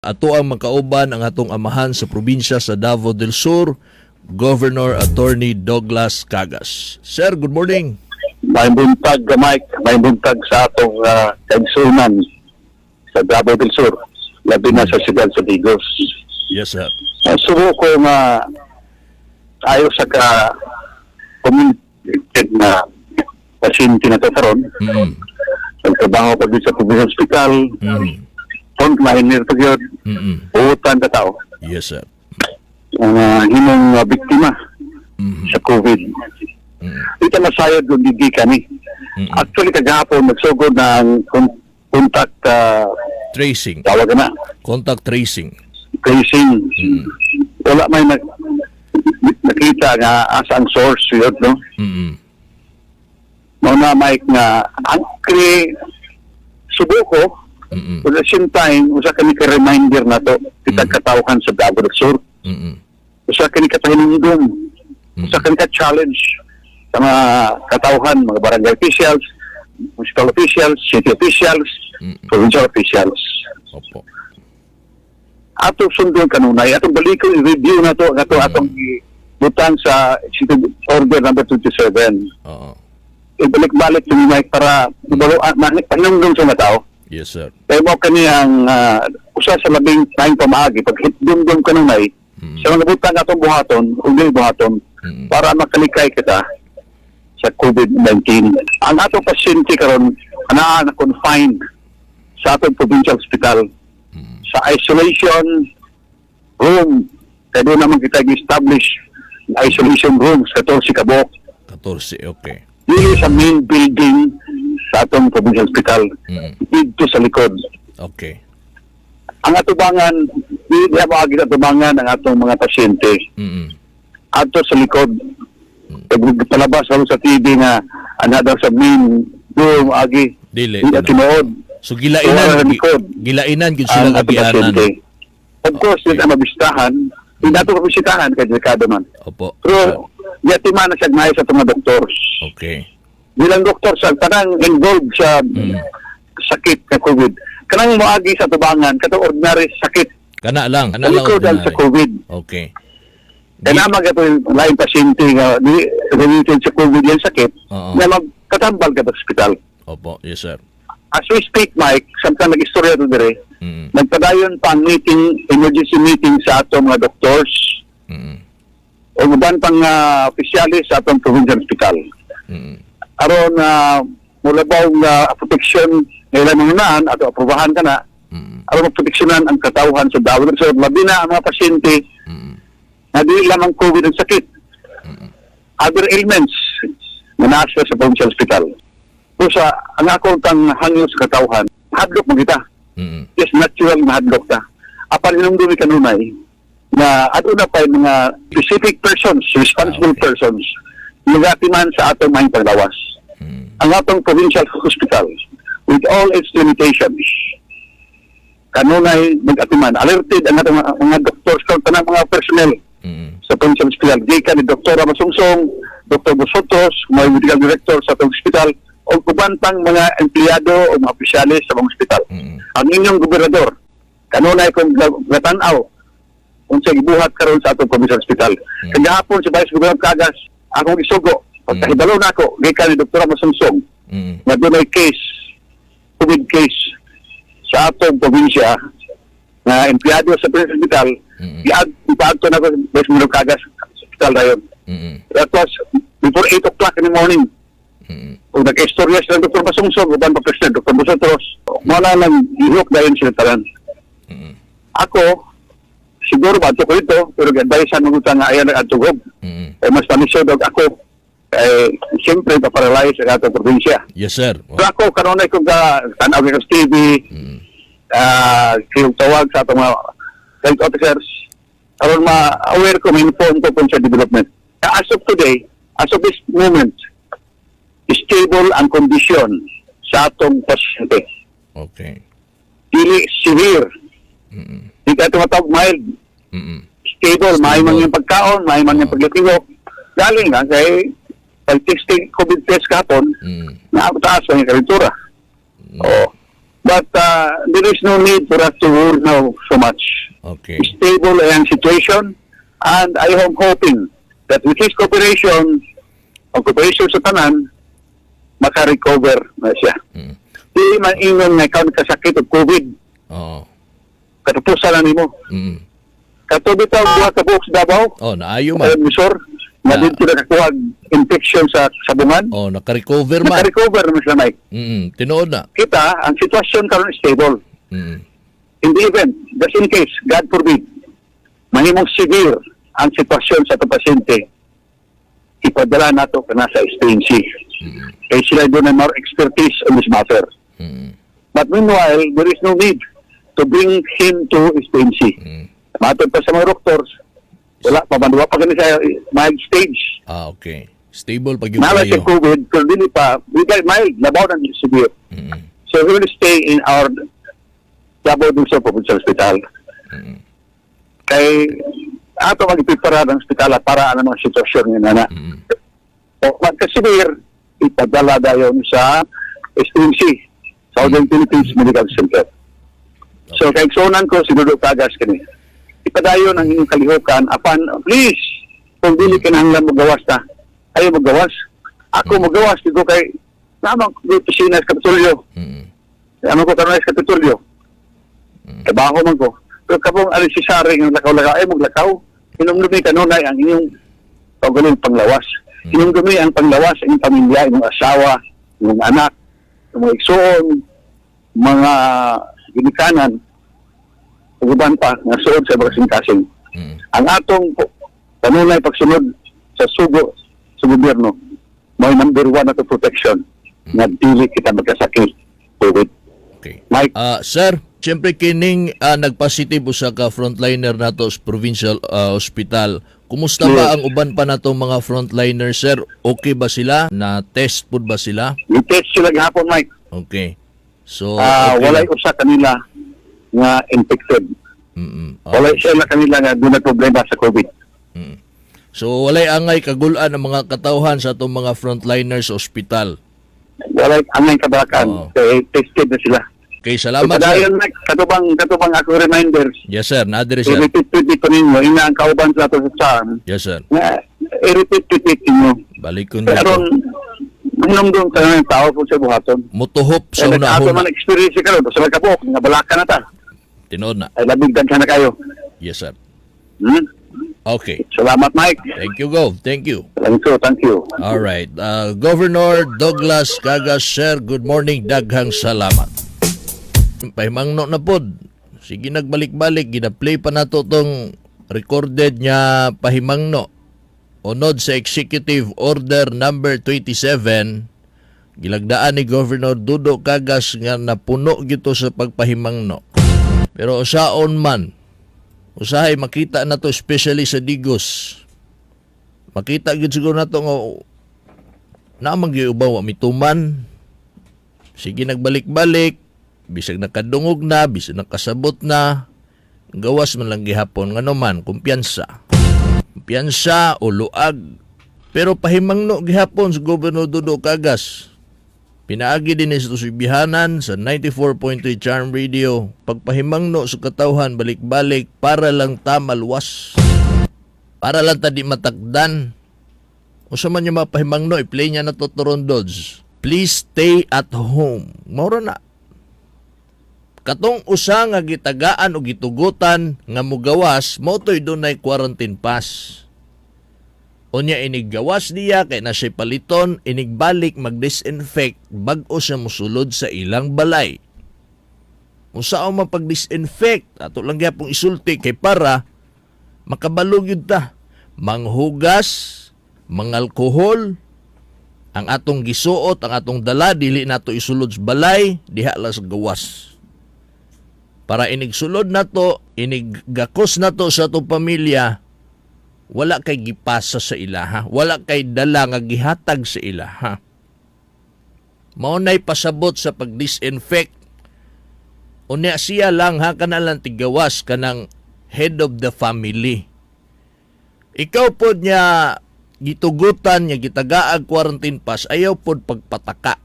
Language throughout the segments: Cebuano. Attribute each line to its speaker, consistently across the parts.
Speaker 1: Ato ang makauban ang atong amahan sa probinsya sa Davao del Sur, Governor Attorney Douglas Cagas. Sir, good morning.
Speaker 2: May buntag, Mike. May buntag sa atong kaigsunan sa Davao del Sur, labi na sa siyudad sa Digos.
Speaker 1: Yes, sir.
Speaker 2: Subo ko nga ayo sa ka committed na pasyente na to karon. Nagtrabaho pa din sa Provincial Hospital, frontliner to gyud, buutan ka tao.
Speaker 1: Yes, sir.
Speaker 2: Ang himong biktima sa COVID. Di ta masayod kung di kani. Actually, kagahapon, nagsugod ng contact,
Speaker 1: Tracing.
Speaker 2: tawag na,
Speaker 1: Contact tracing.
Speaker 2: Tracing. Wala may nakita nga asa ang source yun, no? Mao na, Mike, nga ang kri subo ko, but at the same time, usa kani ka reminder na to, kita katawhan sa Davao del Sur. Usa kani ka pahinungdom. Usa kani ka challenge sa mga katawhan, mga barangay officials, municipal officials, city officials, provincial officials. Atong sundon kanunay, atong balikon i-review na to, ato atong butang sa Executive Order number 27. Ibalik-balik ni Mike para ibalo pahinungdom sa mga tao.
Speaker 1: Yes, sir.
Speaker 2: Kaya mo kani ang usa sa labing naing pamaagi pag hitdumdum kanunay sa mga butang atong buhaton o dili buhaton para makalikay kita sa COVID-19. Ang atong pasyente karon anaa na confined sa atong provincial hospital sa isolation room. Kaya doon naman kita gi-establish na isolation rooms, 14 ka buok.
Speaker 1: 14, okay.
Speaker 2: Dili sa main building sa atong provincial hospital. Dito sa likod. Ang atubangan, di di mo agi atubangan ang atong mga pasyente. Ato sa likod. Pag palabas ako sa TV nga ana daw sa main room agi.
Speaker 1: Dili.
Speaker 2: Di na
Speaker 1: Ano.
Speaker 2: tinuod.
Speaker 1: So gilainan
Speaker 2: So, wala likod.
Speaker 1: gilainan gyud sila
Speaker 2: Ang atong
Speaker 1: agianan.
Speaker 2: pasyente. Of course, di na mabisitahan. Di na ito mabisitahan kay delikado man. Pero yatiman na siya maayo sa itong mga doctors. Bilang doktor sa tanang involved sa sakit na COVID. Kanang moagi sa tubangan, katong ordinary sakit.
Speaker 1: Kana lang, kana lang
Speaker 2: Talikod ang sa
Speaker 1: ordinary.
Speaker 2: COVID. Kaya naman ka laing pasyente nga di related sa COVID yung sakit, na magkatambal ka sa ospital.
Speaker 1: Opo, yes, sir.
Speaker 2: As we speak, Mike, samtang nag-istorya to dire, nagpadayon pa ang meeting, emergency meeting sa atong mga doctors o uban pang opisyalis sa atong provincial hospital. Aron na mulabaw nga proteksyon nga ilang mga naan ato aprobahan ka na aron maproteksyonan ang katawhan sa Davao del Sur, labi na ang mga pasyente na dili lamang COVID ang sakit, other ailments na naa sila sa provincial hospital. So sa ang akong tang hangyo sa katawhan, hadlok mo kita. Yes, natural na hadlok ta. Apan hinumdumi kanunay na aduna pa yung mga specific persons, responsible persons nagatiman sa atong maayong paglawas. Ang atong provincial hospital, with all its limitations, kanunay nag-atiman. Alerted ang atong mga doctors, tanang mga personnel sa provincial hospital. Gikan ni Dr. Masungsong, Dr. Bosotos, mga medical director sa atong hospital, o uban pang mga empleyado o mga opisyales sa mga hospital. Ang inyong gobernador, kanunay kong gatanaw unsa gibuhat karon sa atong provincial hospital. Kagahapon si Vice Governor Cagas, akong isugo, pagkahibalo nako, gikan ni Dr. Masungsong, nga dunay case, COVID case sa atong probinsya na empleyado sa provincial hospital, ipaadto na ko sa Vice Governor Cagas sa hospital dayon. That was before 8 o'clock in the morning. Kung nag-istorya sila Dr. Masungsong, uban pa President Dr. Bosotros, wala lang ihok dayon sila tanan. Ako, siguro ba ko ito, pero advice mo nga ayan ang adtugog. Eh, mas pamisod og ako, eh, siyempre, paparalyze ang atong probinsya.
Speaker 1: Yes, sir.
Speaker 2: Pero ako, kanunay kong ka, tanaw ko sa TV, tawag sa atong mga health officers, aron ma-aware ko, ma-inform ko kung sa development. As of today, as of this moment, stable ang kondisyon sa atong pasyente. Dili severe. Di ka tumatawag mild. Stable, maayo man yung pagkaon, maayo man yung paglatingok. Galing nga, kay pag-testing, COVID test kahapon, na taas ang kalentura. Oo. But there is no need for us to worry now so much. Stable ang situation, and I am hoping that with his cooperation, ang cooperation sa tanan, maka-recover na siya. Di man ingon nga ikaw nakasakit og COVID, katapusan na nimo. Kato bitaw duha ka buok sa Davao,
Speaker 1: Oh, naayo man.
Speaker 2: eh, Misor, na dito nakakuha infection sa sabungan.
Speaker 1: Oh, naka-recover man.
Speaker 2: Naka-recover naman sila, Mike.
Speaker 1: Tinuod na.
Speaker 2: Kita, ang sitwasyon karon stable. In the event, just in case, God forbid, mahimong severe ang sitwasyon sa atong pasyente, ipadala nato kana sa SPNC. Kaya sila doon na more expertise on this matter. But meanwhile, there is no need to bring him to SPNC. Matod pa sa mga doctors, wala pa man, pa gani sa mild stage.
Speaker 1: Ah, okay. Stable pag yung
Speaker 2: Nala siya
Speaker 1: kayo.
Speaker 2: COVID, pero dili pa, we got mild, labaw ng severe. So he will stay in our Davao del Sur Provincial Hospital. Kay ato mag-prepare ang ospital para ano mga sitwasyon nga na. O magka-severe, ipadala dayon sa SPMC, Southern Philippines Medical Center. So kay igsuonan ko si Dudo Cagas kini. Ipadayon ang inyong kalihukan apan please, kung dili kinahanglan mo gawas ta. Ayaw mo gawas. Ako mo gawas ko kay namang ko opisina sa Kapitolyo. Ano ko karon sa Kapitolyo. Trabaho man ko. Pero kabong unnecessary nga lakaw-lakaw ay maglakaw. Hinumdumi kanunay ang inyong kaugaling panglawas. Hinumdumi ang panglawas ang inyong pamilya, inyong asawa, inyong anak, inyong mga igsoon, mga ginikanan, ug uban pa nga suod sa mga kasing. Ang atong kanunay pagsunod sa sugo sa gobyerno, may number one na to protection nga dili kita magkasakit COVID. Mike.
Speaker 1: Ah, sir, siyempre kining nagpositive usa ka frontliner nato sa provincial hospital. Kumusta ba ang uban pa nato mga frontliner, sir? Okay ba sila? Na test pud ba sila?
Speaker 2: I-test sila gihapon, Mike.
Speaker 1: Okay. So,
Speaker 2: Ah,
Speaker 1: okay
Speaker 2: walay
Speaker 1: lang.
Speaker 2: usa kanila nga infected. Walay sila kanila nga dunay problema sa COVID.
Speaker 1: So, walay angay kagulan ang mga katawhan sa atong mga frontliners sa ospital.
Speaker 2: Walay angay kabalakan. Kay tested na sila.
Speaker 1: Okay, salamat, sir.
Speaker 2: Padayon, Mike, katubang ako reminders.
Speaker 1: Yes, sir. Naadre, sir.
Speaker 2: I-repeat repeat ko ninyo ina ang kauban sa ato sa charm.
Speaker 1: Yes, sir.
Speaker 2: Nga i-repeat repeat ninyo.
Speaker 1: Balikon
Speaker 2: Pero
Speaker 1: dito.
Speaker 2: mahinumdum sa ng tao kung sa buhaton.
Speaker 1: Mutuhop sa
Speaker 2: Kaya nag-ato
Speaker 1: una-huna.
Speaker 2: man experience karon basta magkabuok nga balaka na ta.
Speaker 1: Tinuod na.
Speaker 2: Ay labig daghan na kayo.
Speaker 1: Yes, sir. Okay.
Speaker 2: Salamat, Mike.
Speaker 1: Thank you, Gov. Thank you.
Speaker 2: Thank you, thank you.
Speaker 1: All right. Governor Douglas Cagas, sir, good morning. Daghang salamat. Pahimangno na pod. Sige, nagbalik-balik. Gina-play pa nato tong recorded niya pahimangno. Unod sa Executive Order number 27, gilagdaan ni Governor Dudo Cagas nga napuno gito sa pagpahimangno. Pero usaon man, usahay makita na to, especially sa Digos. Makita gyud siguro nato nga naamang gyud uban wa mituman. Sige nagbalik-balik, bisag nakadungog na, bisag nakasabot na, gawas man lang gihapon, ngano man kumpiyansa. Kumpiyansa o luag. Pero pahimangno gihapon sa Governor Dudo Cagas. Pinaagi din sa subihanan sa 94.3 Charm Radio. Pagpahimangno sa katawhan balik-balik para lang ta maluwas. Para lang ta di matakdan. Usa man yung mapahimangno, i-play niya na to Toron Dodge. Please stay at home. Maura na. Katong usa nga gitagaan o gitugutan nga mugawas, mao to'y dunay quarantine pass. Unya iniggawas niya kay na siya paliton, inigbalik mag-disinfect bag-o siya musulod sa ilang balay. Unsaon man pag-disinfect, ato lang gyapong isulti kay para makabalo gyud ta. Manghugas, mangalkohol, ang atong gisuot, ang atong dala, dili nato isulod sa balay, diha lang sa gawas. Para inigsulod nato, iniggakos nato sa atong pamilya, wala kay gipasa sa ilaha, wala kay dala nga gihatag sa ilaha. Mao nay pasabot sa pag-disinfect. Unya siya lang ha, kana lang tigawas, kanang head of the family. Ikaw pod niya gitugutan niya gitagaag quarantine pass, ayaw pod pagpataka.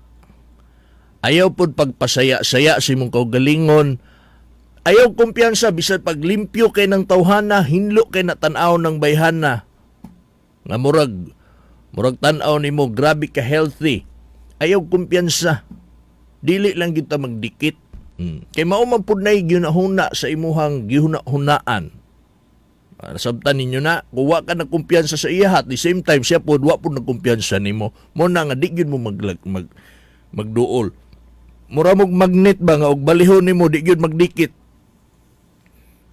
Speaker 1: Ayaw pod pagpasaya-saya sa imong kaugalingon. Ayaw kumpiyansa bisan paglimpyo kay ng tawhana, hinlo kay na tan-aw ng bayhana. Nga murag tan-aw nimo grabe ka healthy. Ayaw kumpiyansa. Dili lang gyud ta magdikit. Kay mao man pud nay gihuna sa imuhang gihuna-hunaan. Nasabtan ninyo na, kung wa ka nagkumpiyansa sa iya, at the same time, siya pod, wa pod nagkumpiyansa nimo. Mo na nga, di gyud mo magduol. Mura mog magnet ba nga, og balihon nimo, di gyud magdikit.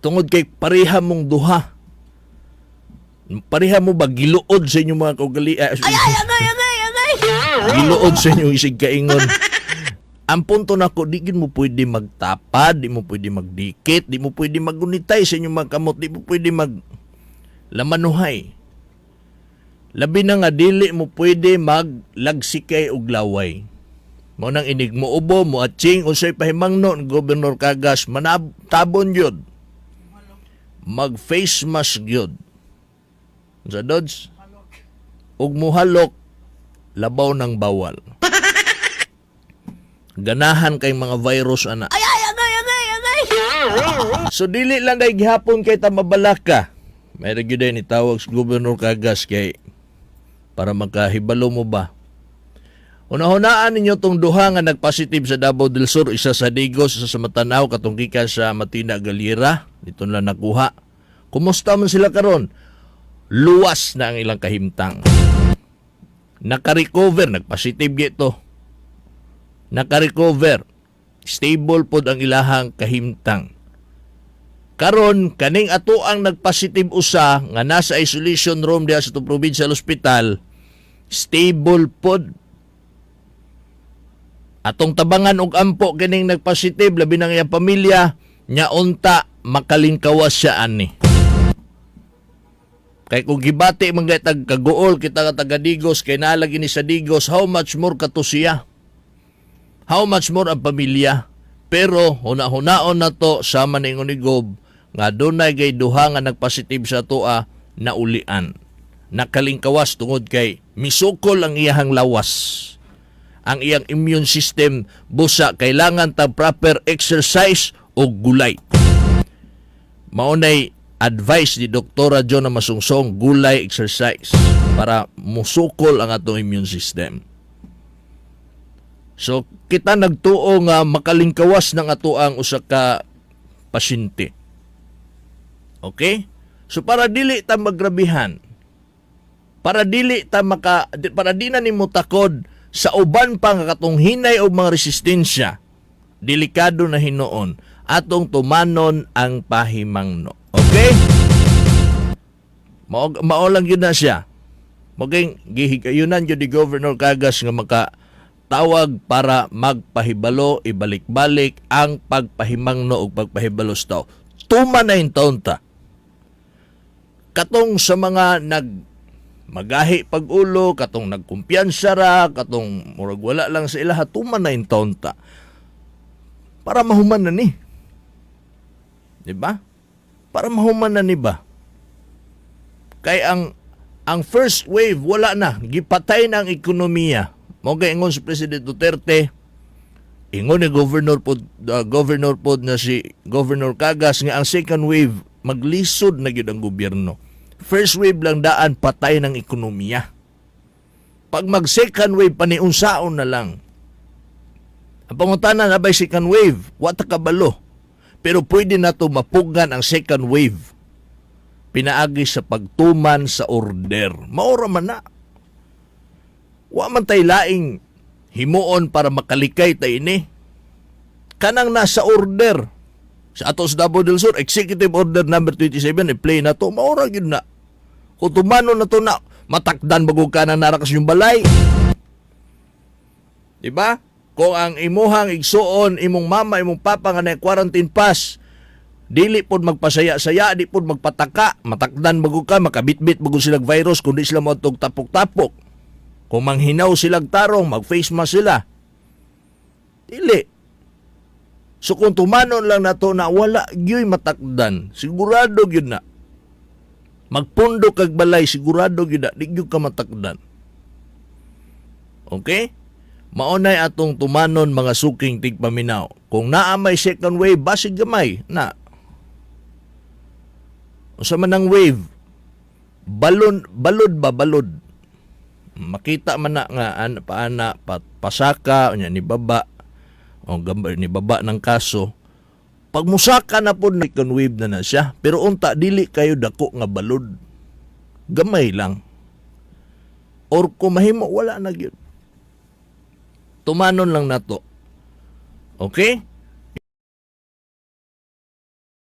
Speaker 1: Tungod kay pareha mong duha. Pareha mo ba giluod sa inyong mga kaugali?
Speaker 3: Ay, ay, agay, agay, agay!
Speaker 1: Giluod sa inyong isig kaingon. Ang punto nako, di gyud mo pwede magtapad, di mo pwede magdikit, di mo pwede magunitay sa inyong mga kamot, di mo pwede mag lamanuhay. Labi na nga dili mo pwede maglagsikay og laway. Mao nang inig mo ubo, mo atsing, unsay pahimangno ni Governor Cagas, manab tabon yun. Mag face mask yun. Sa Dodge? Ug muhalok, labaw ng bawal. Ganahan kay mga virus ana.
Speaker 3: Ay, ay, agay, agay, agay!
Speaker 1: So dili lang dahil gihapon kay ta mabalaka. May gyud ni tawag sa Governor Cagas kay para makahibalo mo ba. Una-hunaan ninyo tong duha nga nagpositive sa Davao del Sur, isa sa Digos, isa sa Matanao, katong gikan sa Matina Galira, dito na nakuha. Kumusta man sila karon? Luwas na ang ilang kahimtang. Naka-recover, nagpositive gito. Naka-recover. Stable pod ang ilahang kahimtang. Karon kaning ato ang nagpositive usa nga nasa isolation room diha sa atong provincial hospital, stable pod. Atong tabangan og ampo kining nagpositive, labi nang iyang pamilya nya unta makalingkawas siya ani. Kay kung gibati man gay tag kaguol kita nga taga Digos kay nalagi ni sa Digos, how much more kato siya? How much more ang pamilya? Pero huna-hunaon na to sama ningon ni Gob nga dunay gay duha nga nagpositive sa atoa na ulian. Nakalingkawas tungod kay misukol ang iyahang lawas. Ang iyang immune system busa kailangan ta proper exercise o gulay. Maunay advice ni Doktora John na Masungsong, gulay, exercise para musukol ang atong immune system. So kita nagtuo nga makalingkawas ng ato ang usa ka pasyente. Okay? So para dili ta magrabihan, para di na nimo takod sa uban pa nga katong hinay og mga resistensya, delikado na hinuon atong tumanon ang pahimangno. Okay? Mao lang yun na siya. Maging gihigayunan yun ni Governor Cagas nga maka tawag para magpahibalo, ibalik-balik ang pagpahimangno o pagpahibalo sa tao. Tuma na yung taon ta. Katong sa mga magahi pag-ulo, katong nagkumpiyansa ra, katong murag wala lang sa ilaha, tuma na yung taon ta. Para mahuman na ni. Diba? Para mahuman na ni ba? Kay ang first wave wala na, gipatay na ang ekonomiya. Mao kay ingon si President Duterte, ingon ni Governor pod na si Governor Cagas nga ang second wave maglisod na gyud ang gobyerno. First wave lang daan patay ng ekonomiya. Pag mag second wave pa ni unsaon na lang. Ang pangutana na ba'y second wave? Wa ta kabalo. Pero pwede na to mapugan ang second wave pinaagi sa pagtuman sa order. Maura man na. Wa man tay laing himuon para makalikay tay ini. Kanang nasa order. Sa ato sa Davao del Sur, Executive Order number 27, i-play na to, maura gyud na. Kung tumano na to na, matakdan bagong ka na narakas yung balay. Diba? Kung ang imuhang igsuon, imong mama, imong papa nga na quarantine pass, dili pod magpasaya-saya, di pod magpataka, matakdan bago ka, makabitbit bago silag virus, kundi sila moadtog tapok-tapok. Kung manghinaw silag tarong, mag-face mask sila. Dili. So kung tumanon lang nato na wala gyuy matakdan, sigurado gyud na. Magpundo kag balay, sigurado gyud na, di gyud ka matakdan. Okay? Maunay atong tumanon, mga suking tigpaminaw. Kung naa may second wave, basig gamay na. Unsa man ang wave? Balon, balod ba, balod? Makita man na nga an, paana pasaka unya ni baba o gamba, ni baba ng kaso. Pag musaka na pod, second wave na na siya. Pero unta dili kayo dako nga balod. Gamay lang. Or kung mahimo, wala na gyud. Tumanon lang nato. Okay?